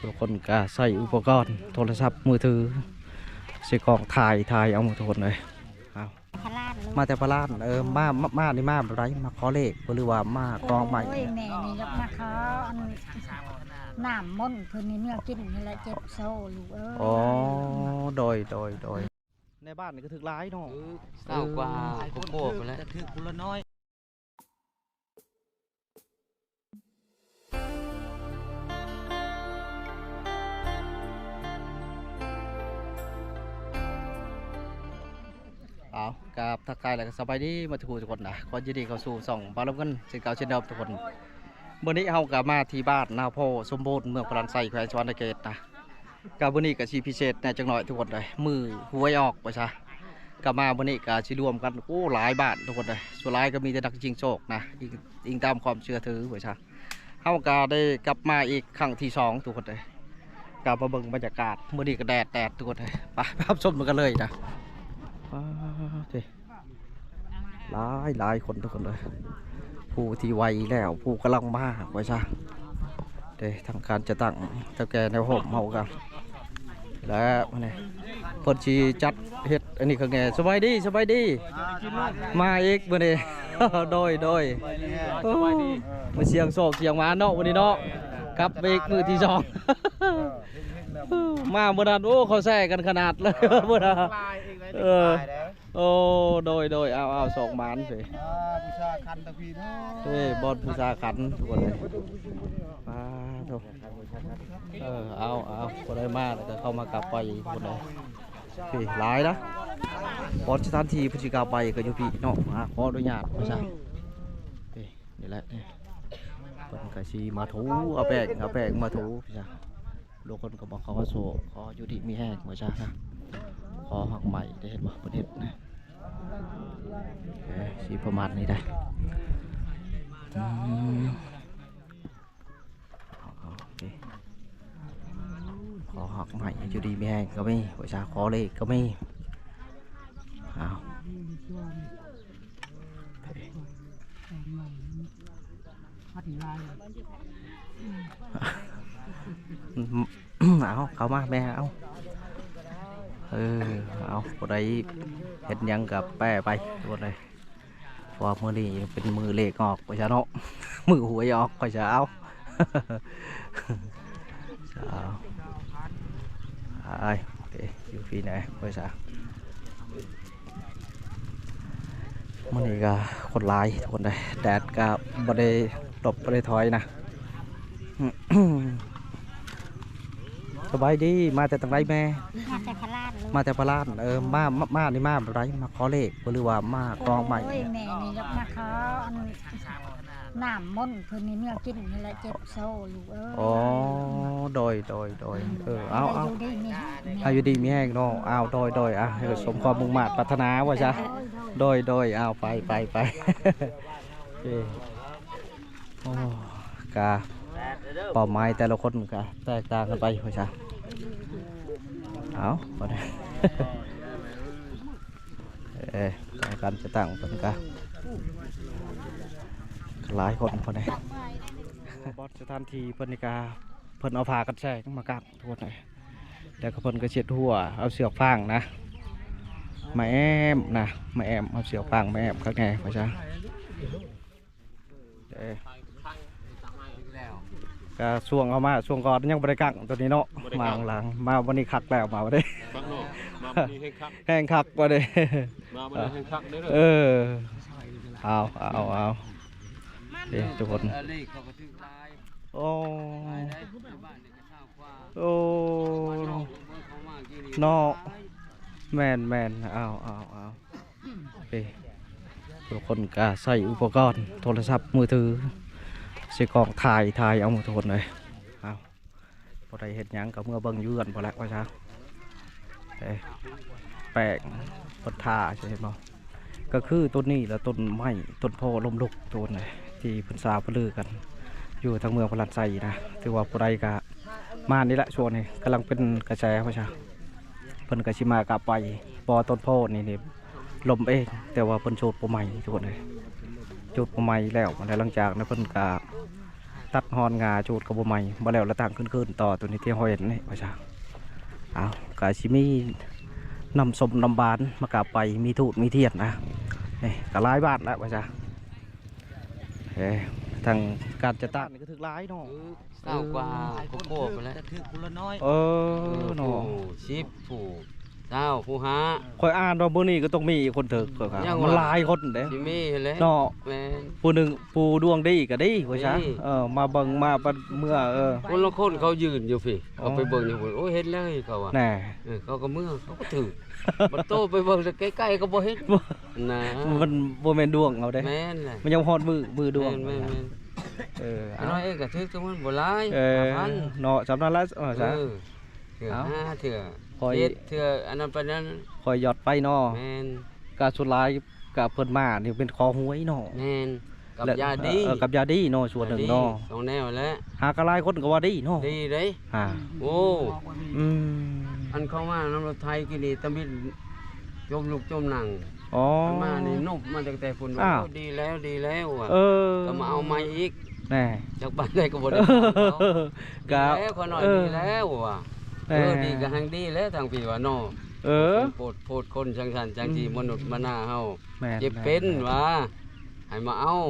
ທຸກຄົນກໍໃຊ້ອຸປະກອນໂທລະສັບມືຖື ໃສ່ກ້ອງຖ່າຍ ຖ່າຍເອົາທຸກຄົນເອີຍ. ເອົາ ມາແຕ່ພະລານ ເອີ ມາ ມາ ມານີ້ມາແບບໃດ? ມາຂໍເລກບໍ່ ຫຼືວ່າມາຂໍດອກໄມ້? ໂອ້ຍ ແມ່ນີ້ຢາກມາຂໍອັນ ນ້ຳມົນເພິ່ນນີ້ ແນວກິນນີ້ແຫຼະ ເຈັບໂຊລູກເອີຍ. ອໍ ໂດຍ ໂດຍ ໂດຍ. ໃນບ້ານນີ້ກໍຖືກຫຼາຍເນາະ ເອີ ຊາວກວ່າ ເອີ ໂຄໂຄ່ພຸ້ນແຫຼະ ຖືກຜູ້ລະໜ້ອຍ. ເອົາ ກາບທັກທາຍ ແລະ ກໍສະບາຍດີໝົດທຸກຜູ້ທຸກຄົນນະ. ຂໍຍິນດີເຂົ້າສູ່ຊ່ອງບ່າວລຳເງິນ ເຊັ່ນເກົ່າເຊັ່ນເດີມທຸກຄົນ. ມື້ນີ້ເຮົາກໍມາທີ່ບ້ານນາໂພສົມບູນ ເມືອງພະລານໄຊ ແຂວງສະຫວັນນະເຂດນະ. ກໍມື້ນີ້ກໍຊິພິເສດແດ່ຈັກໜ້ອຍທຸກຄົນເອີຍ ມື້ຫວຍອອກວ່າຊະ. ກໍມາມື້ນີ້ກໍຊິລວມກັນ ໂອ້ ຫຼາຍບ້ານທຸກຄົນເອີຍ. ສ່ວນຫຼາຍກໍມີແຕ່ນັກຈຽງໂຊກນະ ອີງ ອີງຕາມຄວາມເຊື່ອຖືວ່າຊະ. ເຮົາກໍໄດ້ກັບມາອີກຄັ້ງທີສອງທຸກຄົນເອີຍ. ກໍມາເບິ່ງບັນຍາກາດ ມື້ນີ້ກໍແດດ ແດດທຸກຄົນເອີຍ. ໄປ ໄປຮັບຊົມນຳກັນເລີຍນະ. ປາດເດ ຫຼາຍ ຫຼາຍຄົນທຸກຄົນເອີຍ. ຜູ້ທີ່ໄຫວແລ້ວ ຜູ້ກຳລັງມາວ່າຊະເດ້. ທາງການຈັດຕັ້ງ ເຖົ້າແກ່ແນວໂຮມເຮົາກໍ ແລະ ມື້ນີ້ເພິ່ນຊິຈັດເຮັດອັນນີ້ຂ້າງແດ່. ສະບາຍດີ ສະບາຍດີ ມາອີກມື້ນີ້. ໂດຍ ໂດຍ ໂອ້ ມາສ່ຽງໂຊກສ່ຽງໝານເນາະ ມື້ນີ້ເນາະ. ກັບມາອີກມື້ທີສອງ ມາມື້ນັ້ນ ໂອ້ ເຂົາແຊກັນຂະໜາດເລີຍມື້ນັ້ນ. ເອີ ໂອ້ ໂດຍ ໂດຍ ເອົາ ເອົາ ໂຊກໝານຊິ. ອ່າ ບູຊາຂັນຕະພີເນາະ ເອີ ບ່ອນບູຊາຂັນທຸກຄົນເອີຍ. ປາດໂທ ເອີ ເອົາ ເອົາ ຜູ້ໃດມາແລ້ວກໍເຂົ້າມາກາບໄຫວ້ທຸກຄົນເອີຍ. ພີ້ຫຼາຍນະ ບ່ອນສະຖານທີ່ເພິ່ນຊິກາບໄຫວ້ກໍຢູ່ພີ້ເນາະ. ອ່າ ຂໍອະນຸຍາດວ່າຊະ. ພີ້ ນີ້ແຫຼະ ເພິ່ນກໍຊິມາຖູ ເອົາແປ້ງ ເອົາແປ້ງມາຖູວ່າຊະ. ລາງຄົນກໍບອກເຂົາວ່າ ຂໍ ຂໍຢູ່ດີມີແຮງວ່າຊະນະ ຂໍຮາກໄມ້ໄດ້ ເຫັນບໍ່ ເພິ່ນເຮັດນະ. ເອີ ຊິປະມານນີ້ໄດ໋. ອືມ ເອົາ ເອົາ ເອົາ ຂໍຮາກໄມ້ຢູ່ດີມີແຮງກໍມີວ່າຊະ ຂໍເລກກໍມີ. ເອົາ ເອົາ ເຂົ້າມາແມ່ ເອົາ ເອີ ເອົາ ຜູ້ໃດເຮັດຫຍັງກໍແປໄປ ທຸກຄົນເອີຍ. ເພາະວ່າມື້ນີ້ເປັນມື້ເລກອອກວ່າຊະເນາະ ມື້ຫວຍອອກວ່າຊະ. ເອົາ ເອົາ ໄປ ຢູ່ພີ້ແດ່ວ່າຊະ. ມື້ນີ້ກໍຄົນຫຼາຍທຸກຄົນເດ້ ແດດກໍບໍ່ໄດ້ຫຼົບບໍ່ໄດ້ຖອຍນະ. ສະບາຍດີ ມາແຕ່ທາງໃດແມ່? ມາແຕ່ພະລານ ມາແຕ່ພະລານ. ເອີ ມາ ມາ ມານີ້ມາແບບໃດ? ມາຂໍເລກບໍ່ ຫຼືວ່າມາຂໍດອກໄມ້? ໂອ້ຍ ແມ່ນີ້ຢາກມາຂໍອັນ ນ້ຳມົນເພິ່ນນີ້ ແນວກິນນີ້ແຫຼະ ເຈັບໂຊລູກເອີຍ. ອໍ ໂດຍ ໂດຍ ໂດຍ ເອີ ເອົາ ເອົາ ໃຫ້ຢູ່ດີມີແຮງ ໃຫ້ຢູ່ດີມີແຮງເນາະ. ເອົາ ໂດຍ ໂດຍ ອ່ະ ໃຫ້ສົມຄວາມມຸ່ງມາດປາດຖະໜາວ່າຊະ. ໂດຍ ໂດຍ ເອົາ ໄປ ໄປ ໄປ ໂອເຄ. ໂອ້ ກະເປົ້າໝາຍແຕ່ລະຄົນກະແຕກຕ່າງກັນໄປວ່າຊະ. ເອົາ ບັດນີ້ ເອີ ການຈັດຕັ້ງເພິ່ນກະຫຼາຍຄົນພຸ້ນເດ້. ບ່ອນສະຖານທີ່ເພິ່ນນີ້ກະ ເພິ່ນເອົາຜ້າກັນແສງມາກາງ ທຸກຄົນເອີຍ. ແລ້ວກໍເພິ່ນກໍເຊັດຫົວ ເອົາເຊືອກຟາງນະ ມາແອ້ມນະ ມາແອ້ມ ເອົາເຊືອກຟາງມາແອ້ມຄັກແນ່ວ່າຊະ. ເອີ ກະຊ່ວງເອົາມາ ຊ່ວງກ່ອນຍັງບໍ່ໄດ້ກາງໂຕນີ້ເນາະ ບໍ່ໄດ້ກາງ ມາຫຼັງໆ ມາບັດນີ້ຄັກແລ້ວ ມາບັດນີ້ ຄັກເນາະ ມາບັດນີ້ແຮງຄັກ ແຮງຄັກບັດນີ້ ມາບັດນີ້ແຮງຄັກເດີ. ເອີ ເອົາ ເອົາ ເອົາ ເດ້ທຸກຄົນ. ໂອ້ ໂອ້ ເນາະ ແມ່ນໆ ເອົາ ເອົາ ເອົາ ເດ້ ທຸກຄົນກໍໃຊ້ອຸປະກອນໂທລະສັບມືຖື ໃສ່ກ້ອງຖ່າຍ ຖ່າຍເອົາທຸກຄົນເອີຍ. ເອົາ ບໍ່ໄດ້ເຮັດຫຍັງກໍເມືອເບິ່ງຢູ່ເຮືອນພຸ້ນແຫຼະວ່າຊະ. ເອີ ແປ້ງເພິ່ນທາ ເຫັນບໍ່? ກໍຄືຕົ້ນນີ້ລະຕົ້ນໄມ້ ຕົ້ນໂພລົ້ມລຸກ ຕົ້ນທີ່ເພິ່ນຊາວເພິ່ນລືກັນ ຢູ່ທາງເມືອງພະລານໄຊນະ. ຖືວ່າຜູ້ໃດກະມານີ້ແຫຼະ ຊ່ວງນີ້ກຳລັງເປັນກະແສວ່າຊະ ເພິ່ນກະຊິມາກາບໄຫວ້ ເພາະວ່າຕົ້ນໂພນີ້ນີ້ລົ້ມເອງ ແຕ່ວ່າເພິ່ນຈູດບໍ່ໄໝ້ ທຸກຄົນເອີຍ. ຈູດບໍ່ໄໝ້ແລ້ວ ແລ້ວຫຼັງຈາກນັ້ນເພິ່ນກະ ຕັດຮອນງາຈູດກໍບໍ່ໄໝ້ ບໍ່ແລ້ວລະຕັ້ງຄືນໆຕໍ່ ໂຕນີ້ທີ່ເຮົາເຫັນນີ້ວ່າຊະ. ເອົາ ກໍຊິມີນ້ຳສົ້ມນ້ຳຫວານມາກາບໄຫວ້ ມີທູບມີທຽນນະ. ນີ້ກໍຫຼາຍບ້ານແລ້ວວ່າຊະ. ເອີ ທາງການຈັດຕັ້ງນີ້ກໍຖືກຫຼາຍເນາະ. ເອີ ຊາວກວ່າຄອບຄົວພຸ້ນແຫຼະ ຖືກຜູ້ລະໜ້ອຍ. ເອີ ເອີ ເນາະ ຜູ້ສິບ ຜູ້ຊາວ ຜູ້ຫ້າ. ຂ້ອຍອ່ານວ່າມື້ນີ້ກໍຕ້ອງມີອີກຄົນຖືກ ຂ້ອຍວ່າ ຍັງວ່າ ມັນຫຼາຍຄົນເດ້ ຊິມີຫັ້ນແຫຼະເນາະ. ແມ່ນ ຜູ້ໜຶ່ງ ຜູ້ດວງດີກໍດີວ່າຊະ. ດີ ເອີ ມາເບິ່ງມາປັດເມືອ. ເອີ ຄົນລະຄົນເຂົາຢືນຢູ່ພີ້ ເຂົາໄປເບິ່ງຢູ່ພຸ້ນ. ໂອ້ຍ ເຫັນແລ້ວເຂົາວ່າ ແນ່ ເອີ ເຂົາກໍເມືອ ເຂົາກໍຖືກ. ບັດໂຕໄປເບິ່ງແຕ່ໃກ້ໆກໍບໍ່ເຫັນ. ນະ ມັນບໍ່ແມ່ນດວງເຮົາເດ້. ແມ່ນແຫຼະ ມັນຍັງບໍ່ຮອດມື້ ມື້ດວງ. ແມ່ນໆໆ. ເອີ ເອົາ ນ້ອຍເອງກໍຖືກ ແຕ່ມັນບໍ່ຫຼາຍ. ເອີ ຫ້າພັນ ເນາະ ສ່ຳນັ້ນລະ. ເອີ ເອີ ເທື່ອ ເອົ້າ ຫ້າ ເທື່ອ ຂ້ອຍ ເຈັດ ເທື່ອ ອັນນັ້ນປານນັ້ນ ຂ້ອຍຢອດໄປເນາະ. ແມ່ນ ກະສ່ວນຫຼາຍກະເພິ່ນມານີ້ເປັນຂໍຫວຍເນາະ. ແມ່ນ ກັບ ແລະ ຢາດີ ເອີ ກັບຢາດີເນາະ ສ່ວນໜຶ່ງເນາະ. ຢາດີສອງແນວແຫຼະ ຫາກະຫຼາຍຄົນກໍວ່າດີເນາະ. ດີເດ້. ຫາ ໂອ້ ອືມ ອັນເຂົາມານຳລົດໄຖກີ້ນີ້ ຕຳອິດ ຈົ່ມລຸກຈົ່ມນັ່ງ. ອໍ ເພິ່ນມານີ້ນົບມາຕັ້ງແຕ່ພຸ້ນ. ອ້າວ ໂອ້ ດີແລ້ວ ດີແລ້ວວ່າ. ເອີ ກໍມາເອົາໃໝ່ອີກ. ແນ່ ຈັກປານໃດກໍບໍ່ໄດ້ ກະ ດີແລ້ວ ຂ້ານ້ອຍ ເອີ ດີແລ້ວວ່າ. ແນ່ ເອີ ດີກໍແຮ່ງດີແລ້ວ ທາງພີ້ວ່າເນາະ. ເອີ ໂພດ ໂພດຄົນຈັ່ງຊັ້ນຈັ່ງຊີ້ ອືມ ມະນຸດມະນາເຮົາ. ແມ່ນ ເຈັບເປັນ ແມ່ນ ວ່າ ໃຫ້ມາເອົາ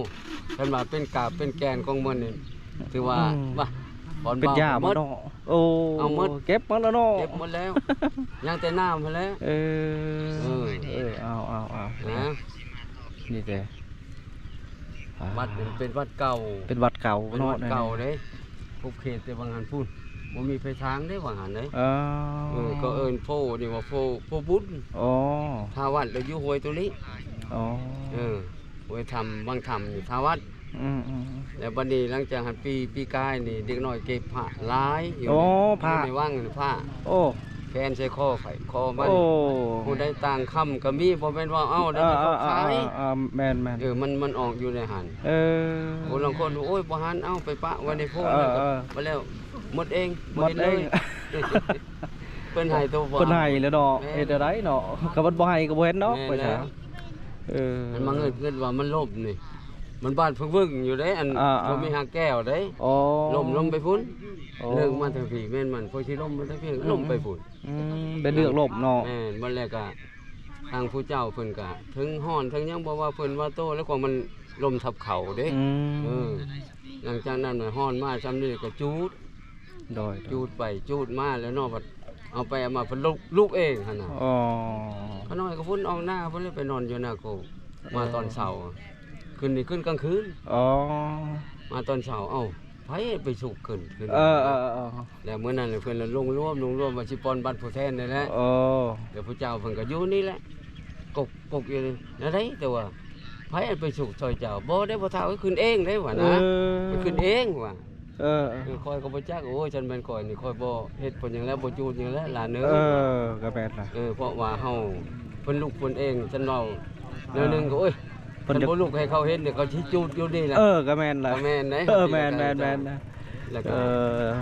ຄັນວ່າເປັນກາບເປັນແກ່ນຂອງມັນນີ້ ຖືວ່າ ອືມ ວ່າ ເປັນຢາໝົດເນາະ. ໂອ້ ເອົາໝົດ ເກັບໝົດແລ້ວເນາະ. ເກັບໝົດແລ້ວ ຍັງແຕ່ນ້ຳຫັ້ນແຫຼະ. ເອີ ເອີ ເອີ ເອົາ ເອົາ ເອົາ ນະ ນີ້ແຕ່ ອ່າ ວັດນີ້ເປັນວັດເກົ່າ ເປັນວັດເກົ່າເນາະ. ເປັນວັດເກົ່າເດ້ ຂົບເຂດແຕ່ຫວ່າງຫັ້ນພຸ້ນ ບໍ່ມີໄຟທາງເດ້ຫວ່າງຫັ້ນເດ້. ເອີ ເອີ ກໍເອີ້ນໂພນີ້ວ່າໂພ ໂພບຸນ. ອໍ ທ່າວັດລະຢູ່ຫ້ວຍໂຕນີ້. ອໍ ເອີ ຫ້ວຍຖ້ຳ ວັງຖ້ຳນີ້ ທ່າວັດ. ອືມໆໆ ແລ້ວບັດນີ້ຫຼັງຈາກຫັ້ນ ປີ ປີກາຍນີ້ ເດັກນ້ອຍເກັບພະຫຼາຍຢູ່. ໂອ້ ພະ ຢູ່ໃນວັງນີ້ ພະ. ໂອ້ ແຂວນໃສ່ຄໍໃຜ ຄໍມັນ. ໂອ້ ຜູ້ໃດຕ່າງຄຳກໍມີ ບໍ່ແມ່ນວ່າເອົາແລ້ວເຂົາຂາຍ. ເອີ ເອີ ເອີ ແມ່ນໆ ເອີ ມັນ ມັນອອກຢູ່ໃນຫັ້ນ. ເອີ ຜູ້ລາງຄົນ ໂອ້ຍ ບໍ່ຫັນ ເອົາໄປປະໄວ້ໃນໂພ. ເອີ ນັ້ນກໍ ເອີ ບໍ່ແລ້ວ ໝົດເອງ ໝົດເອງ ບໍ່ເຫັນເລີຍ. ເພິ່ນໃຫ້ໂຕບໍ່ ເພິ່ນໃຫ້ແລ້ວເນາະ. ແມ່ນ ເຮັດແນວໃດເນາະ ຄັນເພິ່ນບໍ່ໃຫ້ກໍບໍ່ເຫັນເນາະ. ແມ່ນແລ້ວ ເອີ ມັນມາງຶດ ງຶດວ່າມັນລົ້ມນີ້ ມັນບາດເພິ່ງວຶ້ງຢູ່ເດ້ ອັນ ອ່າໆ ບໍ່ມີຮາກແກ້ວເດ້. ອໍ ລົ້ມລົງໄປພຸ້ນ. ອໍ ເລີກມາທາງພີ້ ແມ່ນມັນ ເພິ່ນຊິລົ້ມມາທາງພີ້ ອືມ ລົ້ມໄປພຸ້ນ. ອືມ ໄດ້ເລືອກລົ້ມເນາະ. ແມ່ນ ບັດແລ້ວກະ ທາງຜູ້ເຈົ້າເພິ່ນກະ ເຖິງຮ້ອນ ເຖິງຫຍັງ ບໍ່ວ່າເພິ່ນວ່າໂຕ ແລ້ວຂອງມັນລົ້ມທັບເຂົາເດ້. ອືມ ເອີ ຫຼັງຈາກນັ້ນ ຮ້ອນມາຊ່ຳນີ້ກໍຈູດ ໂດຍ ໂດຍ ຈູດໄປຈູດມາແລ້ວເນາະ ບັດເອົາໄປເອົາມາເພິ່ນລຸກ ລຸກເອງຫັ້ນນະ. ອໍ ຂ້ານ້ອຍກໍພຸ້ນອອກໜ້າພຸ້ນ ໄປນອນຢູ່ໜ້າໂຄກ ມາຕອນເຊົ້າ ອໍ ຂຶ້ນນີ້ຂຶ້ນກາງຄືນ. ອໍ ມາຕອນເຊົ້າ ເອົ້າ ໃຜໄປຊຸກຂຶ້ນ ຂຶ້ນ. ເອີໆໆ ແລ້ວມື້ນັ້ນເພິ່ນລະລົງລວມ ລົງລວມວ່າຊິປ່ອນບັດຜູ້ແທນນີ້ແຫຼະ. ອໍ ແລ້ວຜູ້ເຈົ້າເພິ່ນກໍຢູ່ນີ້ແຫຼະ ກົກ ກົກຢູ່ນີ້ ແນວໃດ ແຕ່ວ່າໃຜໄປຊຸກຊ່ອຍເຈົ້າ? ບໍ່ໄດ້ ພໍ່ເຖົ້າ ຂຶ້ນເອງເດ້ວ່ານະ. ເອີ ໄປຂຶ້ນເອງວ່າ. ເອີ ເອີ ຂ້ອຍກໍບໍ່ຈັກ. ໂອ້ຍ ຄັນແມ່ນຂ້ອຍນີ້ ຂ້ອຍບໍ່ເຮັດເພິ່ນຫຍັງແລ້ວ ບໍ່ຈູດຫຍັງແລ້ວຫຼານເອີຍ. ເອີ ກໍແມ່ນລະ. ເອີ ເພາະວ່າເຮົາ ເພິ່ນລຸກເພິ່ນເອງ ຄັນເວົ້າ ເອີ ແນວໜຶ່ງກໍ ໂອ້ຍ ເພິ່ນ ຄັນບໍ່ລຸກໃຫ້ເຂົາເຫັນນີ້ ເຂົາຊິຈູດຢູ່ນີ້ລະ. ເອີ ກໍແມ່ນລະ. ເອີ ແມ່ນໆໆ ແລ້ວກໍ ເອີ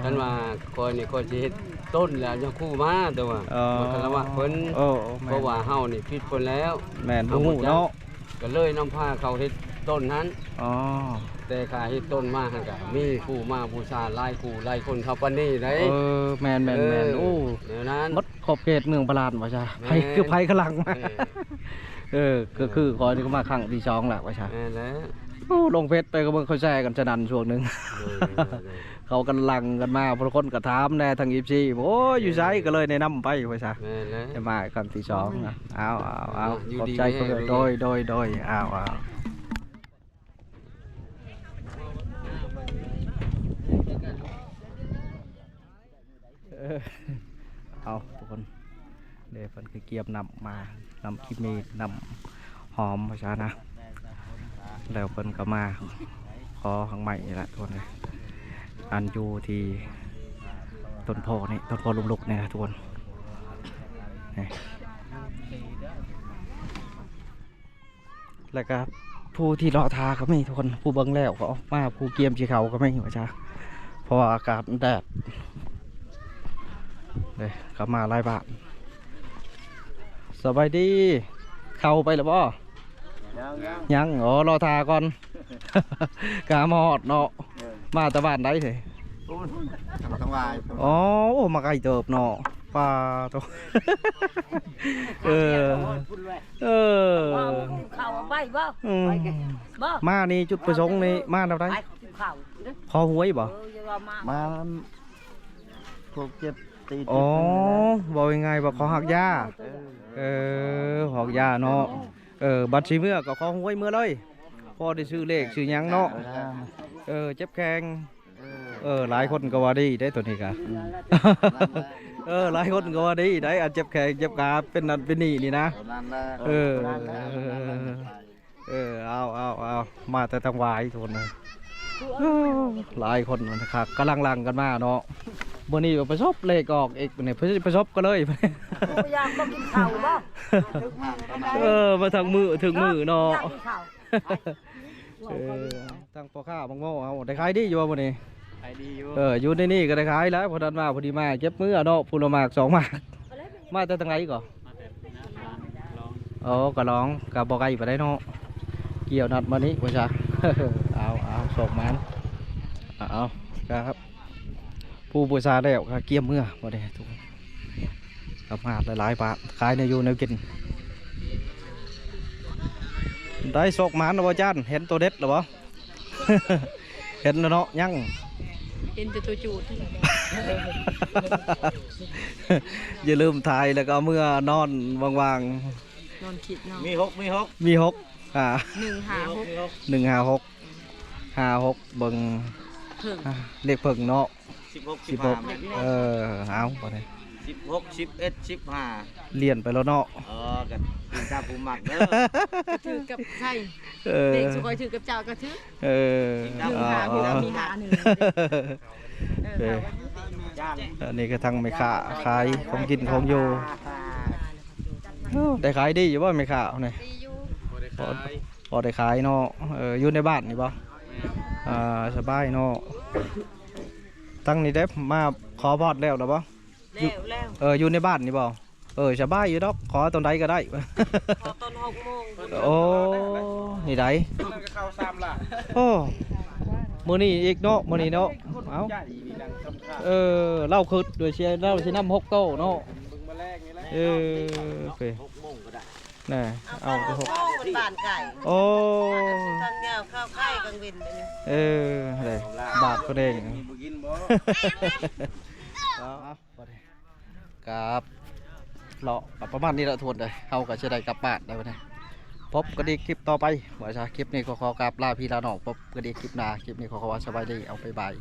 ຄັນວ່າຂ້ອຍນີ້ ຂ້ອຍຊິເຮັດຕົ້ນແລ້ວ ຍັງຄູ່ມາ ແຕ່ວ່າ ອໍ ຂ້ອຍຄາລະວະເພິ່ນ. ໂອ້ ແມ່ນ ເພາະວ່າເຮົານີ້ຜິດເພິ່ນແລ້ວ. ແມ່ນ ເຮົາບໍ່ຮູ້ເນາະ ກໍເລີຍນຳພາເຂົາເຮັດຕົ້ນຫັ້ນ. ອໍ ແຕ່ຂ້າເຮັດຕົ້ນມາຫັ້ນກະມີຜູ້ມາບູຊາຫຼາຍຄູ່ຫຼາຍຄົນເທົ່າປານນີ້ໄດ໋. ເອີ ແມ່ນໆໆ. ເອີ ໂອ້ ແນວນັ້ນ ໝົດຂອບເຂດເມືອງພະລານວ່າຊະ. ແມ່ນ ໃຜຄືໃຜກຳລັງມາ. ເອີ ເອີ ກໍຄືຂ້ອຍນີ້ກໍມາຄັ້ງທີສອງແລ້ວວ່າຊະ. ແມ່ນແລ້ວ. ໂອ້ ລົງເຟສໄປກໍເບິ່ງເຂົາແຊກັນສະນັ້ນຊ່ວງໜຶ່ງ. ໂດຍໆໆ. ເຂົາກຳລັງກັນມາ ຜູ້ຄົນກໍຖາມແດ່ທາງເອັຟຊີ ໂອ້ຍ ຢູ່ໃສ ເອີ ກໍເລີຍແນະນຳໄປວ່າຊະ. ແມ່ນແລ້ວ ໄດ້ມາຄັ້ງທີສອງ. ອືມ ເອົາໆໆ ເນາະ ຂອບໃຈ ຢູ່ດີມີແຮງ ໂດຍ ໂດຍໆ ເອົາໆ ເອີ ເອົາ ທຸກຄົນ ເດ ເພິ່ນກໍກຽມນ້ຳມາ ນ້ຳຂີ້ເມກ ນ້ຳຫອມວ່າຊະນະ. ແລ້ວເພິ່ນກໍມາຂໍຫາກໄມ້ນີ້ລະ ທຸກຄົນເອີຍ ອັນຢູ່ທີ່ຕົ້ນໂພນີ້ ຕົ້ນໂພລົ້ມລຸກນີ້ນະ ທຸກຄົນ ນີ້. ແລ້ວກໍຜູ້ທີ່ລໍຖ້າກໍມີ ທຸກຄົນ ຜູ້ເບິ່ງແລ້ວກໍອອກມາ ຜູ້ກຽມຊິເຂົ້າກໍມີວ່າຊະ ເພາະວ່າອາກາດມັນແດດເດ້. ກໍມາຫຼາຍບ້ານ. ສະບາຍດີ ເຂົ້າໄປແລ້ວບໍ່? ຍັງ ຍັງ ອໍ ລໍຖ້າກ່ອນ ກະມາຮອດເນາະ. ເອີ ມາແຕ່ບ້ານໃດເດ? ໂອ້ ທາງຫວາຍ. ອໍ ໂອ້ ມາໄກເຕີບເນາະ. ປາໂຕ ເອີ ເອີ ເຂົ້າໄປບໍ່? ອືມ ບໍ່ ມານີ້ຈຸດປະສົງນີ້ມາແນວໃດ? ໄປກິນເຂົ້າ ຂໍຫວຍບໍ່? ເອີ ຢ່າວ່າມາ ມາ ພວກເຈັບຕີນ ອໍ ເວົ້າງ່າຍໆວ່າຂໍຮາກຢາ. ເອີ ເອີ ຮາກຢາເນາະ. ເອີ ບັດຊິເມືອກໍຂໍຫວຍເມືອເລີຍ ພໍໄດ້ຊື້ເລກຊື້ຫຍັງເນາະ. ເອີ ເຈັບແຂ້ງ ເອີ ເອີ ຫຼາຍຄົນກໍວ່າດີເດ້ໂຕນີ້ກະ. ອືມ ເອີ ຫຼາຍຄົນກໍວ່າດີໄດ໋ ອັນເຈັບແຂ້ງເຈັບຂາເປັນນັ້ນເປັນນີ້ນີ້ນະ. ເອີ ເອີ ເອີ ເອົາ ເອົາ ເອົາ ມາແຕ່ທາງຫວາຍທຸກຄົນເອີຍ. ຫຼາຍຄົນຄັກ ກຳລັງຫຼັ່ງກັນມາເນາະ. ມື້ນີ້ປະສົບເລກອອກອີກ ມື້ນີ້ປະສົບກັນເລີຍ. ໂອ້ ຢາກບໍ່ກິນເຂົ້າບໍ່? ເອີ ມາທັງມື້ ເຖິງມື້ເນາະ. ຢາກກິນເຂົ້າ. ເອີ ທາງພໍ່ຄ້າບັກໂມເຮົາໄດ້ຂາຍດີຢູ່ບໍ່ມື້ນີ້? ຂາຍດີຢູ່. ເອີ ຢູ່ໃນນີ້ກໍໄດ້ຂາຍແລ້ວ ພໍນັ້ນມາພໍດີມາເກັບເມືອເນາະ ຜູ້ລະໝາກສອງໝາກ. ມາແຕ່ທາງໃດກໍ? ມາແຕ່ນາກະລອງ. ອໍ ກະລອງ ກະບໍ່ໄກປານໃດເນາະ ກ່ຽວນັດມານີ້ວ່າຊະ. ເອົາ ເອົາ ໂຊກໝານ. ເອົາ ເອົາ ຄັບ ຜູ້ບູຊາແລ້ວກໍກຽມເມືອບໍ່ໄດ້ທຸກຄົນ. ກັບມາຫຼາຍໆບາດ ຂາຍແນວຢູ່ແນວກິນ. ໄດ້ໂຊກໝານແລ້ວບໍ່ອາຈານ? ເຫັນໂຕເດັດແລ້ວບໍ່? ເຫັນແລ້ວເນາະ ຍັງ ເຫັນແຕ່ໂຕຈູດ. ຢ່າລືມຖ່າຍ ແລ້ວກໍເອົາເມືອນອນຫວ່າງໆ. ນອນຄິດເນາະ. ມີຫົກ ມີຫົກ ມີຫົກ ອ່າ ໜຶ່ງຫ້າຫົກ ມີຫົກ ມີຫົກ ໜຶ່ງຫ້າຫົກ ຫ້າຫົກ ເບິ່ງ ເພິ່ງ ອ່າ ເລກເພິ່ງເນາະ. ສິບຫົກ ສິບຫົກ ສິບຫ້າ ແມ່ນ. ເອີ ເອົາ ບາດນີ້ ສິບຫົກ ສິບເອັດ ສິບຫ້າ ລຽນໄປແລ້ວເນາະ. ເອີ ກໍອີງຕາມຜູ້ມັກເດີ ຖືກກັບໃຜ. ເອີ ເດັກສຸກອຍຖືກກັບເຈົ້າກໍຖືກ. ເອີ ໜຶ່ງຫ້າຫົກ ມີຫ້າໜຶ່ງ. ເອີ ເອີ ອັນນີ້ກໍທັງແມ່ຄ້າຂາຍຂອງກິນຂອງຢູ່. ໂອ້ ໄດ້ຂາຍດີຢູ່ບໍ່ແມ່ຄ້ານີ້? ດີຢູ່. ພໍໄດ້ຂາຍ ພໍໄດ້ຂາຍເນາະ. ເອີ ຢູ່ໃນບ້ານນີ້ບໍ່? ແມ່ນ. ອ່າ ສະບາຍເນາະ. ທັງນີ້ເດ້ ມາຂໍພອນແລ້ວລະບໍ່? ແລ້ວ ແລ້ວ. ເອີ ຢູ່ໃນບ້ານນີ້ບໍ່? ເອີ ສະບາຍຢູ່ດອກ ຂໍຕອນໃດກໍໄດ້. ຂໍຕອນຫົກໂມງ. ໂອ້ ນີ້ໃດ໋ ໂອ້ ມື້ນີ້ອີກເນາະ ມື້ນີ້ເນາະ. ເອົ້າ ເອີ ລາວຄຶດດ້ວຍ ເສຍລາວຊິນຳຫົກໂຕເນາະ. ເອີ ໂອເຄ ນະ ເອົາ ເອົາ ຫົກໂມງມັນບ້ານໄກ. ໂອ້ ທາງຍາວເຂົ້າໄກກາງເວັນ. ເອີ ເດ້ ບາດໂຕເອງ. ເອົາ ເອົາ ກັບເລາະ ກໍປະມານນີ້ແຫຼະທຸກຄົນເອີຍ. ເຮົາກໍຊິໄດ້ກັບບ້ານແລ້ວບັດນີ້. ພົບກັນອີກຄລິບຕໍ່ໄປວ່າຊະ. ຄລິບນີ້ກໍຂໍກາບລາພີ່ລານ້ອງ ພົບກັນອີກຄລິບໜ້າ. ຄລິບນີ້ກໍຂໍວ່າສະບາຍດີ ເອົາ ບາຍບາຍ.